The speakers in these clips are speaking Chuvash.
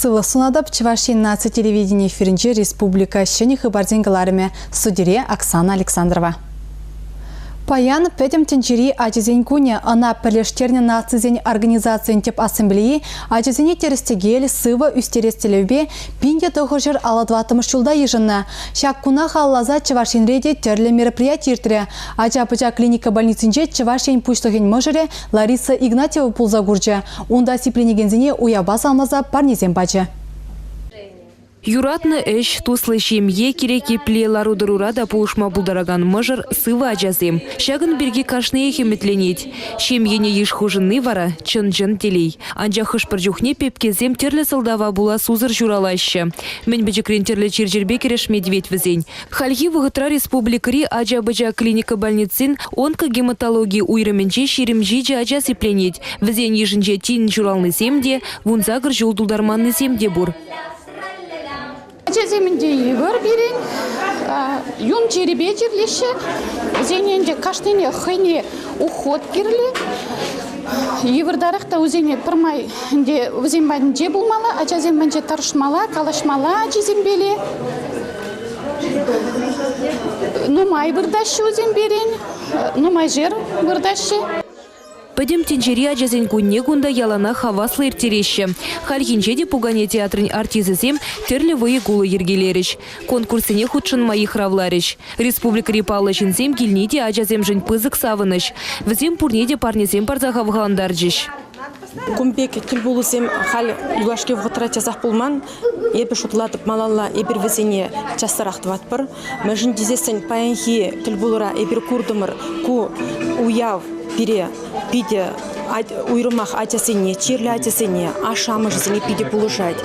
Сывлӑх сунатӑп Чӑваш Ен наци телевидени эфирӗнче республика ҫӗнӗ хыпарсен кӑларӑмӗ. Студире Оксана Александрова. Паян Пӗтӗм тӗнчери ачасен кунӗ. Ӑна пӗрлештернӗ нацисен организацийӗн тӗп ассамблейи ачасене тӗрӗс-тӗкел, сывӑ ӳстерес тӗллевпе 1954 ҫулта йышӑннӑ. Ҫак куна халалласа Чӑваш Енре те тӗрлӗ мероприяти иртрӗ. Ача-пӑча клиника больницинче Чӑваш Ен Пуҫлӑхӗн мӑшӑрӗ Лариса Игнатьева пулса курчӗ. Унта сипленекенсене уявпа саламласа парнесем пачӗ. Юратнӑ ӗҫ, туслӑ ҫемье, кирек епле лару-тӑрура та пулӑшма пултаракан мӑшӑр, сывӑ ачасем. Ҫакӑн пирки кашниех ӗмӗтленет. Ҫемьене йыш хушӑнни вара чӑн-чӑн телей. Анчах хӑш-пӗр чухне пепкесем тӗрлӗ сӑлтава пула сусӑр ҫуралаҫҫӗ. Мӗн пӗчӗкрен тӗрлӗ чир-чӗрпе кӗрешме тивет вӗсен. Хальхи вӑхӑтра республикӑри ача-пӑча клиника больницин онкогематологи уйрӑмӗнче 27 ача сипленет. Вӗсен йышӗнче тин ҫуралнисем те, 18 ҫул тултарманнисем те пур. Ачасем ӗнтӗ йывӑр пирӗн, юн чирӗпе чирлеҫҫӗ. Вӗсене ӗнтӗ кашнине хӑйне уход кирлӗ. Йывӑртарах та вӗсене пӗрмай ӗнтӗ вӗсем патӗнче пулмалла, ачасем патӗнче тӑрӑшмалла, калаҫмалла ачисемпеле. Нумай выртаҫҫӗ вӗсем пирӗн, нумайшер выртаҫҫӗ. Пӗтӗм тӗнчери ачасен кунне кунта яланах хаваслӑ ирттереҫҫӗ. Хальхинче те пукане театрӗн артисчӗсем тӗрлӗ вӑйӑ-кулӑ йӗркелерӗҫ, конкурссене хутшӑнма йыхравларӗҫ. Республикӑри паллӑ ҫынсем килни те ачасемшӗн пысӑк савӑнӑҫ. Вӗсем пурне те парнесем парса хавхалантарчӗҫ. Кун пек тӗлпулусем халь юлашки вӑхӑтра часах пулман. Эпӗ шутлатӑп малалла эпир вӗсене часрах тӑватпӑр. Мӗншӗн тесессӗн паянхи тӗлпулура эпир куртӑмӑр ку уяв пире питӗ уйрӑмах ачасене, чирлӗ ачасене, ашшӗ-амӑшӗсене питӗ пулӑшать.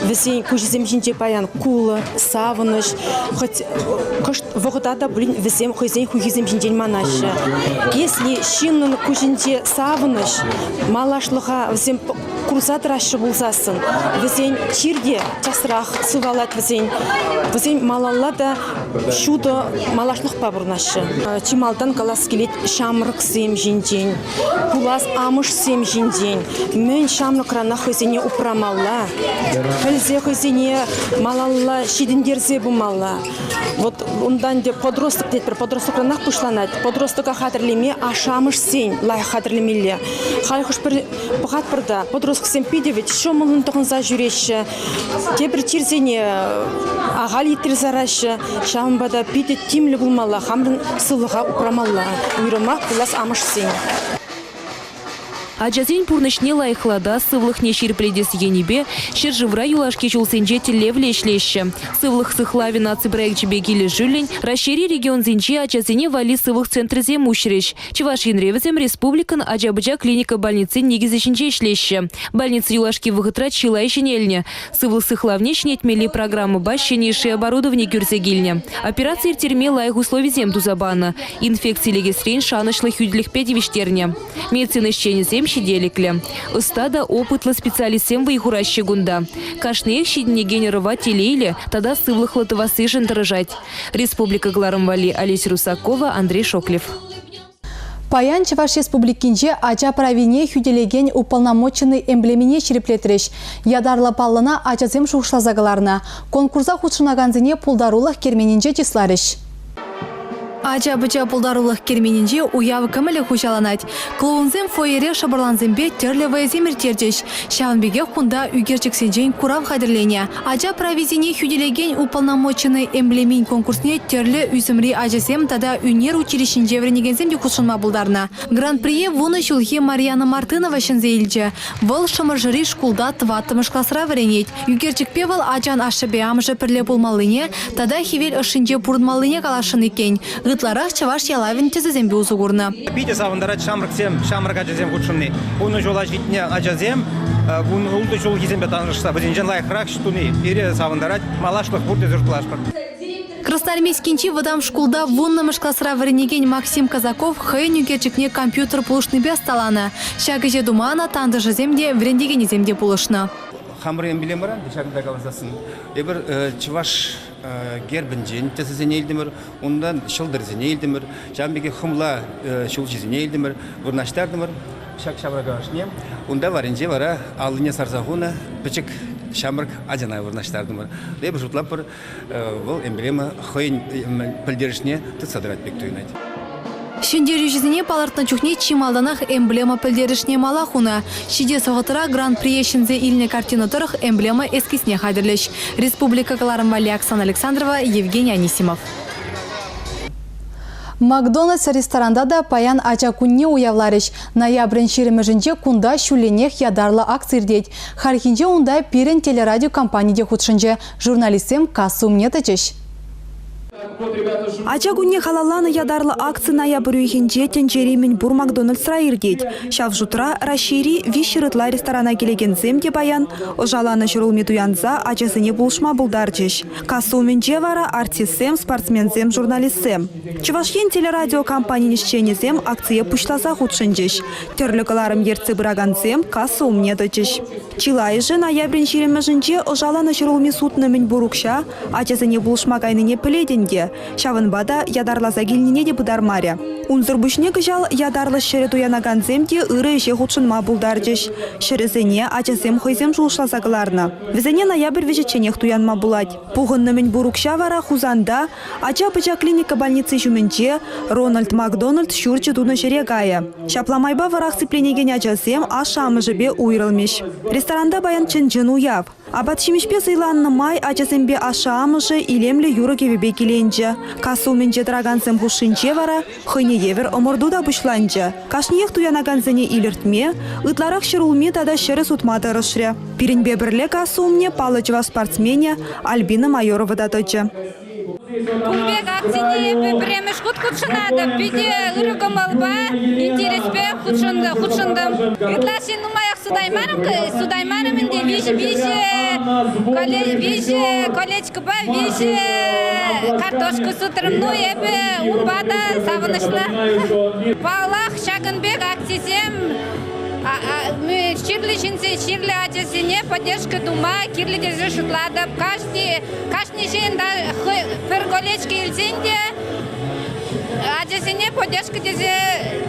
Вӗсен куҫӗсем ҫинче паян кулӑ, савӑнӑҫ, хоть кӑшт вӑхӑта та пулин вӗсем хӑйсен хуйхисем ҫинчен манаҫҫӗ. Если ҫыннӑн куҫӗнче савӑнӑҫ, малашлӑха вӗсем курса тӑраҫҫӗ пулсассӑн, вӗсен чир те часрах сывалать вӗсен. Вӗсен малалла та ҫутӑ малашлӑхпа пурӑнаҫҫӗ. Чи малтан калас килет ҫамрӑксем ҫинчен, пулас амӑшсем ҫинчен. Мӗн ҫамрӑкранах хӑйсене упрамалла, пӗлсе хӑйсене малалла ҫитӗнтерсе пымалла. Вот унтан те подросток тетпӗр, подростокранах пуҫланать. Подростока хатӗрлеме ашшӗ-амӑшсен лайӑх хатӗрлемелле. Халь хӑш-пӗр пӑхатпӑр та, подростксем питӗ вӗт ҫӑмӑллӑн тӑхӑнса ҫӳреҫҫӗ. Тепӗр чирсене ахаль ирттерсе сараҫҫӗ. Ҫавӑнпа та питӗ тимлӗ пулмалла, хамӑрӑн сывлӑха упрамалла, уйрӑмах пулас амӑшсен. Ачасен пурнӑҫне лайӑхлатас, сывлӑхне ҫирӗплетес енӗпе ҫӗршывра юлашки ҫулсенче тӗллевлӗ ӗҫлеҫҫӗ. Сывлӑх сыхлавӗ наци проекчӗпе килӗшӳллӗн Раҫҫейри регионсенчи ачасене валли сывлӑх центрӗсем уҫрӗҫ. Чӑваш Енре вӗсем республикӑн ача-пӑча клиника больницин никӗсӗ ҫинче ӗҫлеҫҫӗ. Больница юлашки вӑхӑтра чылай ҫӗнелнӗ. Сывлӑх сыхлавне ҫӗнетмелли программӑпа ҫӗнӗ йышши оборудовани кӳрсе килнӗ. Операци ирттерме лайӑх условисем туса панӑ. Инфекци лекесрен шанӑҫлӑ хӳтлӗхпе тивӗҫтернӗ. Медицина ӗҫченӗсем ҫителӗклӗ. Ӑста та опытлӑ специалистсем вӑй хураҫҫӗ кунта. Кашниех ҫитӗнекен ӑрӑва телейлӗ тата сывлӑхлӑ тӑвассишӗн тӑрӑшать. Республика кӑларӑм валли Олеся Русакова, Андрей Шоклев. Паян Чӑваш Республикинче ача правине хӳтӗлекен уполномоченнӑй эмблемине ҫирӗплетрӗҫ. Ятарлӑ паллӑна ачасем шухӑшласа кӑларнӑ. Конкурса хутшӑнакансене пултарулӑх керменӗнче чысларӗҫ. Ача-пӑча пултарулӑх керменӗнче уяв кӑмӑлӗ хуҫаланать. Клоунсем фойере шӑпӑрлансемпе тӗрлӗ вӑйӑсем ирттерчӗҫ. Ҫавӑн пекех кунта ӳкерчӗксенчен курав хатӗрленӗ. Ача прависене хӳтӗлекен уполномоченнӑй эмблемин конкурсне тӗрлӗ ӳсӗмри ачасем тата ӳнер училищинче вӗренекенсем те хутшӑнма пултарнӑ. Гран-прие вунӑ ҫулхи Марьяна Мартынова ҫӗнсе илчӗ. Вӑл Шӑмӑршӑри шкулта тӑваттӑмӗш класра вӗренет. Ӳкерчӗкпе вӑл ачан ашшӗпе амӑшӗ пӗрле пулмаллине тата хӗвел ӑшшинче пурӑнмаллине каласшӑн иккен. Ытларах чӑваш ялавӗн тӗсӗсемпе усӑ курнӑ. Питӗ савӑнтарать ҫамрӑксем, ҫамрӑк ачасем хутшӑнни. Вунӑ ҫула ҫитнӗ ачасем 16 ҫулхисемпе танлашса вӗсенчен лайӑхрах туни пире савӑнтарать. Малашлӑх пур тесе шутлатпӑр. Красноармейскинчи вӑтам шкулта вуннӑмӗш класра вӗренекен Максим Казаков хӑйӗн ӳкерчӗкне компьютер пулӑшнипе ӑсталанӑ. Ҫак ӗҫе тума ӑна тантӑшӗсем те, вӗрентекенӗсем те пулӑшнӑ. Хамӑр эмблемӑран ҫакӑнта каласассӑн эпир чӑваш гербӗнчен тӗсӗсене илтӗмӗр, унтан ҫӑлтӑрсене илтӗмӗр, ҫавӑн пекех хӑмла ҫулҫисене илтӗмӗр, вырнаҫтартӑмӑр ҫак ҫаврака ӑшне. Унта варринче вара аллине сарса хунӑ пӗчӗк ҫамрӑк ачана вырнаҫтартӑмӑр. Эпир шутлатпӑр, вӑл эмблема хӑйӗн пӗлтерӗшне тытса тӑрать пек туйӑнать. Ҫӗнтерӳҫӗсене палӑртнӑ чухне чи малтанах эмблема пӗлтерӗшне мала хунӑ. Ҫитес вӑхӑтра гран-прие ҫӗнсе илнӗ картина тӑрӑх эмблема эскизне хатӗрлӗҫ. Республика кӑларӑм валли Оксана Александрова, Евгений Анисимов. Макдональдс ресторанта та паян ача кунне уявларӗҫ. Ноябрӗн ҫирӗмӗшӗнче кунта ҫулленех ятарлӑ акци иртет. Хальхинче унта пирӗн телерадиокомпани те хутшӑнчӗ. Журналистсем касса умне тӑчӗҫ. Ача кунне халалланӑ ятарлӑ акци ноябрь уйӑхӗнче тӗнчери мӗнпур Макдональдсра иртет. Ҫав шутра Раҫҫейри 300 ытла ресторана килекенсем те паян ӑшаланӑ ҫӗрулми туянса ачасене пулӑшма пултарчӗҫ. Касса умӗнче вара артистсем, спортсменсем, журналистсем. Чӑваш Ен телерадиокомпанин ӗҫченӗсем акцие пуҫласа хутшӑнчӗҫ. Тӗрлӗ кӑларӑм ертсе пыракансем касса умне тӑчӗҫ. Чылайӑшӗ ноябрӗн ҫирӗммӗшӗнче ӑшаланӑ ҫӗрулми сутнӑ мӗнпур укҫа ачасене пулӑшма кайнине пӗлет ӗнтӗ. Ҫавӑнпа та ятарласа килнине те пытармарӗ. Унсӑр пуҫне кӑҫал ятарлӑ ҫӗрӗ туянакансем те ырӑ ӗҫе хутшӑнма пултарчӗҫ. Ҫӗрӗсене ачасем хӑйсем шухӑшласа кӑларнӑ. Вӗсене ноябрь вӗҫӗчченех туянма пулать. Пухӑннӑ мӗнпур укҫа вара Хусанта ача-пӑча клиника больници ҫумӗнче Рональд Макдональд ҫурчӗ тунӑ ҫӗре кайӗ. Ҫапла майпа вӑрах сипленекен ачасем ашшӗ-амӑшӗпе уйрӑлмӗҫ. Ресторанта паян чӑн-чӑн уяв. Апат-ҫимӗҫпе сӑйланнӑ май ачасемпе ашшӗ-амӑшӗ илемлӗ юрӑ-кӗвӗпе киленчӗ. Касса умӗнче тӑракансем хушшинче вара хӑйне евӗр ӑмӑрту та пуҫланчӗ. Кашниех туянакансене илӗртме, ытларах ҫӗрулми тата ҫӗрӗ сутма тӑрӑшрӗ. Пирӗнпе пӗрле касса умне паллӑ чӑваш спортсменӗ Альбина Майорова та тӑчӗ. Кун пек акцине эпӗ пӗрремӗш хут хутшӑнатӑп. Питӗ ырӑ кӑмӑлпа, интереспе хутшӑнтӑм. Ытлашши нумаях сутаймарӑм, сутаймарӑм ӗнтӗ. Виҫӗ, виҫӗ, виҫӗ колечкӑпа виҫӗ картошка сутрӑм. Ну, эпӗ унпа та савӑнӑҫлӑ. Паллах, ҫакӑн пек акцисем чирлӗ ҫынсен, чирлӗ ачасене поддержка тума кирлӗ тесе шутлатӑп. Кашни Кашни ҫын пӗр колечко илсен те ачасене поддержка тесе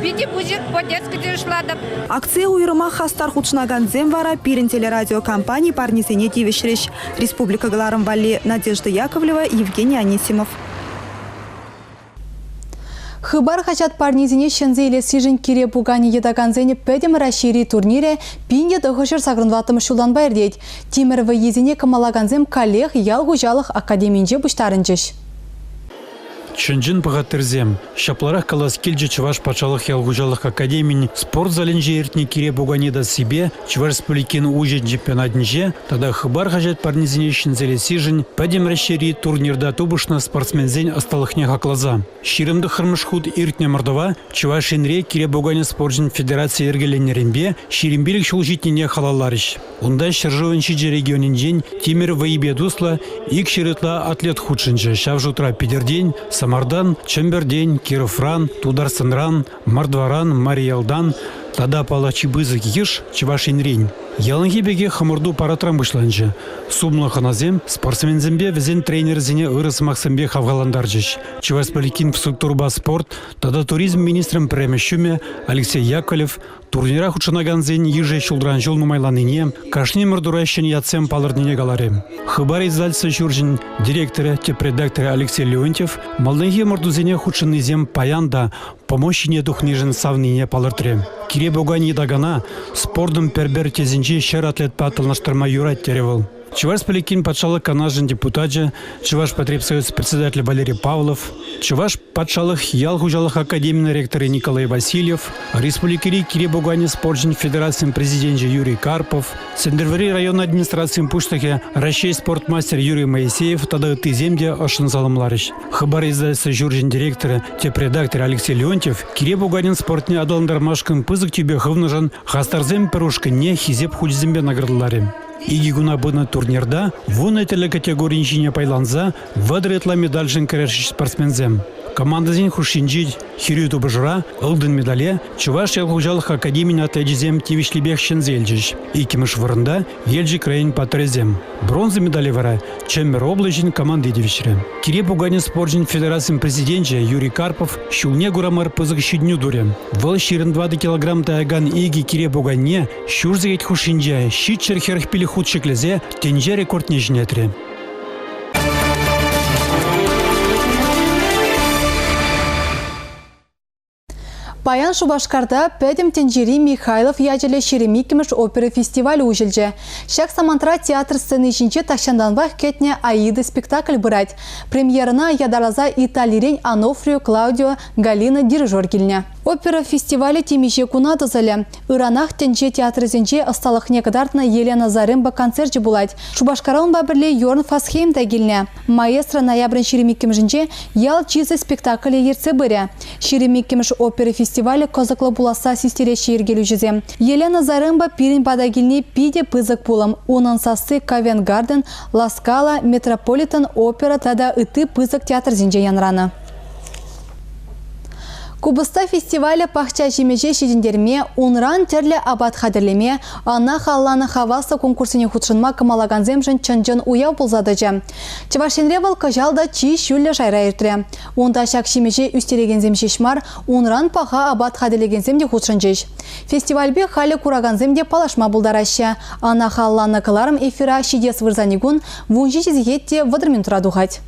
питӗ пысӑк поддержка тесе шутлатӑп. Акцие уйрӑмах хастар хутшӑнакансем вара пирӗн телерадиокомпани парнисене тивӗҫрӗҫ. Республика кӑларӑм валли Надежда Яковлева, Евгений Анисимов. Хыпар хаҫат парнисене ҫӗнсе илессишӗн кире пуканӗ йӑтакансен Пӗтӗм Раҫҫейри турнирӗ 1984 ҫултанпа иртет. Тимӗр вӑййисене кӑмӑллакансем каллех ял хуҫалӑх академийӗнче пуҫтарӑнчӗҫ. Чӑн-чӑн пӑхаттирсем. Ҫапларах калас килчӗ Чӑваш патшалӑх ял хуҫалӑх академийӗн спорт залӗнче иртнӗ кире пуканӗ йӑтассипе Чӑваш Республикин уҫӑ чемпионатӗнче тата Хыпар хаҫат парнисене ҫӗнсе илессишӗн Пӗтӗм Раҫҫейри турнирта тупӑшнӑ спортсменсен ӑсталӑхне хакласа 29-мӗш хут иртнӗ ӑмӑртӑва Чӑваш Енре кире пуканӗ спорчӗн федерацийӗ йӗркеленнӗренпе 25 ҫул ҫитнине халалларӗҫ. Унта ҫӗршывӑн ҫичӗ регионӗнчен тимӗр вӑйӗпе туслӑ 200 ытла атлет хутшӑнчӗ. Ҫав шутра Питӗртен, Самартан, Чӗмпӗртен, Кировран, Тутарстанран, Мордваран, Мари Ялтан тата паллах чи пысӑк йыш Чӑваш Енрен. Яланхи пекех ӑмӑрту парадран пуҫланчӗ. Сумлӑ хӑнасем спортсменсемпе вӗсен тренерӗсене ырӑ сӑмахсемпе хавхалантарчӗҫ. Чӑваш Республикин физкультурӑпа спорт тата туризм министрӗн пӗрремӗш ҫумӗ Алексей Яковлев турнира хутшӑнакансен йышӗ ҫулран-ҫул нумайланнине, кашни ӑмӑртура ҫӗнӗ ятсем палӑртнине каларӗ. Хыпар издательство ҫурчӗн директорӗ, тӗп редакторӗ Алексей Леонтьев малтанхи ӑмӑртусене хутшӑннисем паян та помощь ҫине тухнишӗн савнине палӑртрӗ. Кире пукан йӑтакана спортӑн пӗр-пӗр тӗсӗнчи ҫӗр атлетпа танлаштарма юрать терӗ вӑл. Чӑваш Республикин Патшалӑх Канашӗн депутачӗ, Чӑваш потребсоюз председателӗ Валерий Павлов, Чӑваш патшалӑх ял хуҫалӑх академийӗн ректорӗ Николай Васильев, республикӑри кире пуканӗ спорчӗн федерацийӗн президенчӗ Юрий Карпов, Сӗнтӗрвӑрри район администрацийӗн пуҫлӑхӗ, Раҫҫей спорт мастерӗ Юрий Моисеев тата ыттисем те ӑшшӑн саламларӗҫ. Хыпар издательство ҫурчӗн директорӗ, тӗп редакторӗ Алексей Леонтьев кире пуканӗн спортне аталантармашкӑн пысӑк тӳпе хывнӑшӑн хастарсем пӗр ушкӑнне Хисеп хучӗсемпе наградӑларӗ. Икӗ куна пынӑ турнирта 10 тӗрлӗ категорин ҫине пайланса 30 ытла медальшӗн кӗрешӗҫ спортсменсем. Командӑсен хушшинчи хӗрӳ тупӑшура ылтӑн медале Чӑваш ял хуҫалӑх академийӗн атлечӗсем тивӗҫлипех ҫӗнсе илчӗҫ. Иккӗмӗш вырӑнта Елчӗк район паттӑрӗсем. Бронза медале вара Чӗмпӗр облаҫӗн команди тивӗҫрӗ. Кире пуканӗ спорчӗн федерацин президенчӗ Юрий Карпов ҫулне кура мар пысӑк ҫитӗнӳ турӗ. Вӑл 24 килограмм таякан икӗ кире пуканне ҫур сехет хушшинче 745 хут ҫӗклесе тӗнче рекордне ҫӗнетрӗ. Паян Шупашкарта Пӗтӗм тӗнчери Михайлов ячӗллӗ 22-мӗш опера фестивалӗ уҫӑлчӗ. Ҫак самантра театр сцени ҫинче тахҫантанпах кӗтнӗ «Аида» спектакль пырать. Премьерӑна ятарласа Италирен Анофрио Клаудио Галина дирижер килнӗ. Опера фестивалӗ темиҫе куна тӑсӑлӗ. Ыранах тӗнче театрӗсенче ӑсталӑхне кӑтартнӑ Елена Заремба концерчӗ пулать. Шупашкара унпа пӗрле Йорн Фасхейм та килнӗ. Маэстро ноябрӗн 22-мӗшӗнче «Ял чысӗ» спектакле ертсе пырӗ. 22-мӗш опера фестивалӗ кӑсӑклӑ пуласса систереҫҫӗ йӗркелӳҫӗсем. Елена Заремба пирӗн пата килни питӗ пысӑк пулӑм. Унӑн сасси Ковент-Гарден, Ла Скала, Метрополитен опера тата ытти пысӑк театрсенче янранӑ. Купӑста фестивалӗ пахча ҫимӗҫе ҫитӗнтерме, унран тӗрлӗ апат хатӗрлеме, ӑна халланӑ хаваслӑ конкурссене хутшӑнма кӑмӑллакансемшӗн чӑн-чӑн уяв пулса тӑчӗ. Чӑваш Енре вӑл кӑҫал та чи ҫӳллӗ шайра иртрӗ. Унта ҫак ҫимӗҫе ӳстерекенсем ҫеҫ мар, унран паха апат хатӗрлекенсем те хутшӑнчӗҫ. Фестивальпе халӗ куракансем те паллашма пултараҫҫӗ. Ӑна халалланӑ кӑларӑм эфира ҫитес вырсарникун 17 сехет те 30 минутра тухать.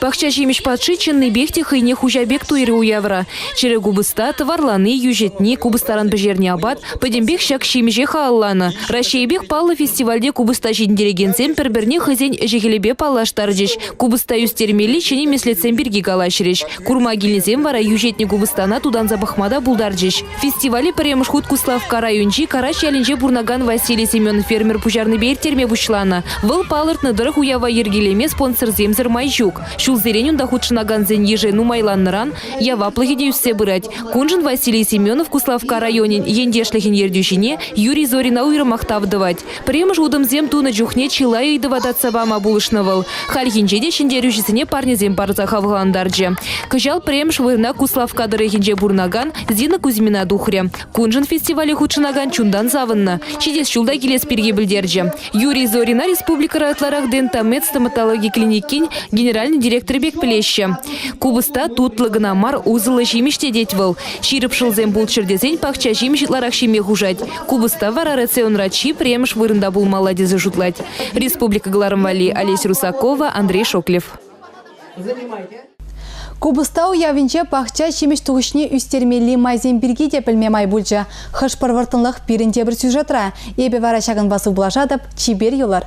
Пахча ҫимӗҫ патши чӑннипех те хӑйне хуҫа пек туйрӗ уявра. Чӗрӗ купӑста, тӑварлани, йӳҫӗтни, купӑстаран пӗҫернӗ апат пӗтӗмпех ҫак ҫимӗҫе халалланӑ. Раҫҫейӗпех паллӑ фестивальте купӑста ҫитӗнтерекенсем пӗр-пӗрне хӑйсен ӗҫӗ-хӗлӗпе паллаштарчӗҫ, купӑста ӳстермелли ҫӗнӗ меслетсем пирки калаҫрӗҫ. Курма килнисем вара йӳҫӗтнӗ купӑстана тутанса пӑхма та пултарчӗҫ. Фестивале пӗрремӗш хут Куславкка районӗнчи Карач ялӗнче пурӑнакан Василий Семенов фермер пуҫарнипе ирттерме пуҫланӑ. Вӑл палӑртнӑ тӑрӑх уява йӗркелеме спонсорсемсӗр май ҫук. Ҫулсерен унта хутшӑнакансен йышӗ нумайланнӑран яваплӑхӗ те ӳссе пырать. Куншӑн Василий Семенов Куславкка районӗн ентешлӗхӗн ертӳҫине Юрий Зорина уйрӑмах тав тӑвать. Пӗрремӗш утӑмсем тунӑ чухне чылай ыйтӑва татса пама пулӑшнӑ вӑл. Хальхинче те ҫӗнтерӳҫӗсене парнесем парса хавхалантарчӗ. Кӑҫал пӗрремӗш вырӑна Куславкка тӑрӑхӗнче пурӑнакан Зина Кузьмина тухрӗ. Куншӑн фестивале хутшӑнакан чунтан савӑннӑ. Ҫитес ҫул та килес пирки пӗлтерчӗ. Юрий Зорина республикӑра ытларах Дентамед стоматологи клиникин генеральнӑй директорӗ пек пӗлеҫҫӗ. Купӑста тутлӑ кӑна мар, усӑллӑ ҫимӗҫ те тет вӑл. Ҫирӗп шӑлсем пулччӑр тесен пахча ҫимӗҫ ытларах ҫиме хушать. Купӑста вара рационра чи пӗрремӗш вырӑнта пулмалла тесе шутлать. Республика кӑларӑм валли Олеся Русакова, Андрей Шоклев. Купӑста уявӗнче пахча ҫимӗҫ тухӑҫне ӳстермелли майсем пирки те пӗлме май пулчӗ. Хӑш-пӗр вӑрттӑнлӑх пирӗн тепӗр сюжетра. Эпӗ вара ҫакӑнпа сывпуллашатӑп. Чипер юлӑр.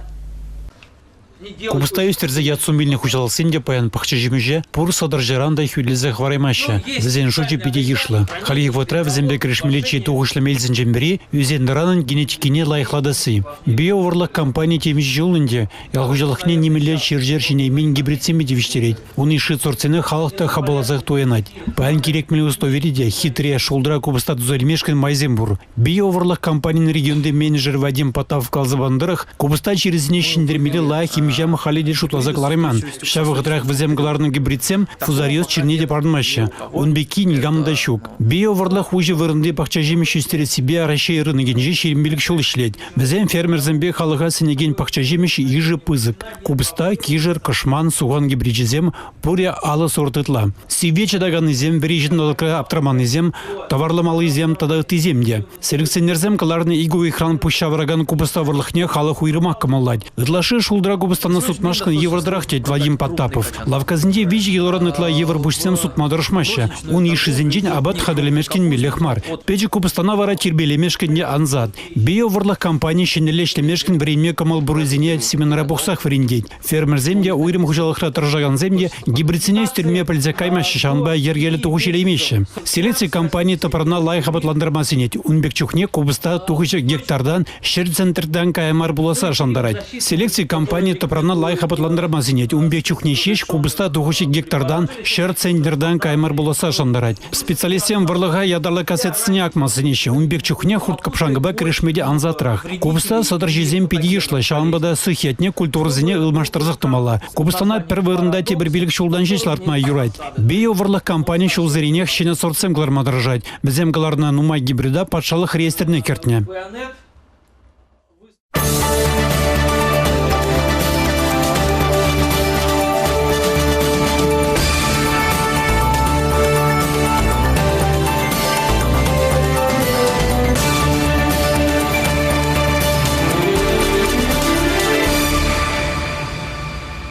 Купӑста ӳстерсе ят-сум илнӗ хуҫалӑхсем те паян пахча-ҫимӗҫе пур сӑтӑрҫӑран та хӳтӗлесе хӑвараймаҫҫӗ. Вӗсен шучӗ питӗ йышлӑ. Хальхи вӑхӑтра вӗсемпе кӗрешмелли чи тухӑҫлӑ мелсенчен пӗри – ӳсен-тӑранӑн генетикине лайӑхлатасси. Биовӑрлӑх компани темиҫе ҫул ӗнтӗ ял хуҫалӑхне нимӗнле чир-чӗр ҫӗнеймен гибридсемпе тивӗҫтерет. Ун йышши сортсене халӑх та хапӑлласах туянать. Паян кирек мӗнле условире те хитре, шултра купӑста туса илмешкӗн майсем пур. Биовӑрлӑх компанин регионти менеджерӗ Вадим Потапов каласа панӑ тӑрӑх, купӑста чирӗсене ҫӗнтермелли лайӑх им-ҫам халӗ те шутласа кӑларайман. Ҫав вӑхӑтрах вӗсем кӑларнӑ гибридсем фузариоз чирне те парӑнмаҫҫӗ. Ун пекки никамӑн та ҫук. Биовӑрлӑх уҫӑ вырӑнти пахча-ҫимӗҫ ӳстерессипе Раҫҫей рынокӗнче 25 ҫул ӗҫлет. Вӗсем фермерсемпе халӑха сӗнекен пахча-ҫимӗҫ йышӗ пысӑк. Купӑста, кишӗр, кӑшман, сухан гибричӗсем пурӗ 50 сорт ытла. Сивве чӑтаканнисем, вӗри ҫанталӑкра аптраманнисем, тӑварламаллисем тата ыттисем те. Селекционерсем кӑларнӑ икӗ уйӑхран пуҫ ҫавӑракан купӑста вӑрлӑхне халӑх уйрӑмах кӑмӑллать. Ытлашши шултра купӑстана сутмашкӑн йывӑртарах, тет Вадим Потапов. Лавккасенче 3 килоран ытла йывӑр пуҫсем сутма тӑрӑшмаҫҫӗ. Ун йышшисенчен апат хатӗрлемешкӗн меллех мар. Пӗчӗк купӑстана вара тирпейлемешкӗн те ансат. Биовӑрлӑх компани ҫӗнӗлле ӗҫлемешкӗн вӗренме кӑмӑл пуррисене семинара пухсах вӗрентет. Фермерсем те, уйрӑм хуҫалӑхра тӑрӑшакансем те гибридсене ӳстерме пӗлсе каймаҫҫӗ, ҫавӑнпа йӗркеллӗ тухӑҫ илеймеҫҫӗ. Селекци компани тӑпрана лайӑх апатлантарма сӗнет. Ун пек чухне купӑста тухӑҫӗ гектартан 100 центртан кая мар пуласса шантарать. Селекци компани тӑпрана лайӑх апатлантарма сӗнет. Ун пек чухне ҫеҫ купӑста тухӑҫӗ гектартан 100 центнертан кая мар пуласса шантарать. Специалистсем вӑрлӑха ятарлӑ кассетӑсене акма сӗнеҫҫӗ. Ун пек чухне хурт-кӑпшанкӑпа кӗрешме те ансатрах. Купӑста сӑтӑрҫисем питӗ йышлӑ, ҫавӑнпа та сых ятне культурӑсене ылмаштарсах тӑмалла. Купӑстана пӗр вырӑнта тепӗр пилӗк ҫултан ҫеҫ лартма юрать. Биовӑрлӑх компани ҫулсеренех ҫӗнӗ сортсем кӑларма тӑрӑшать. Вӗсем кӑларнӑ нумай гибрида патшалӑх реестрне кӗртнӗ.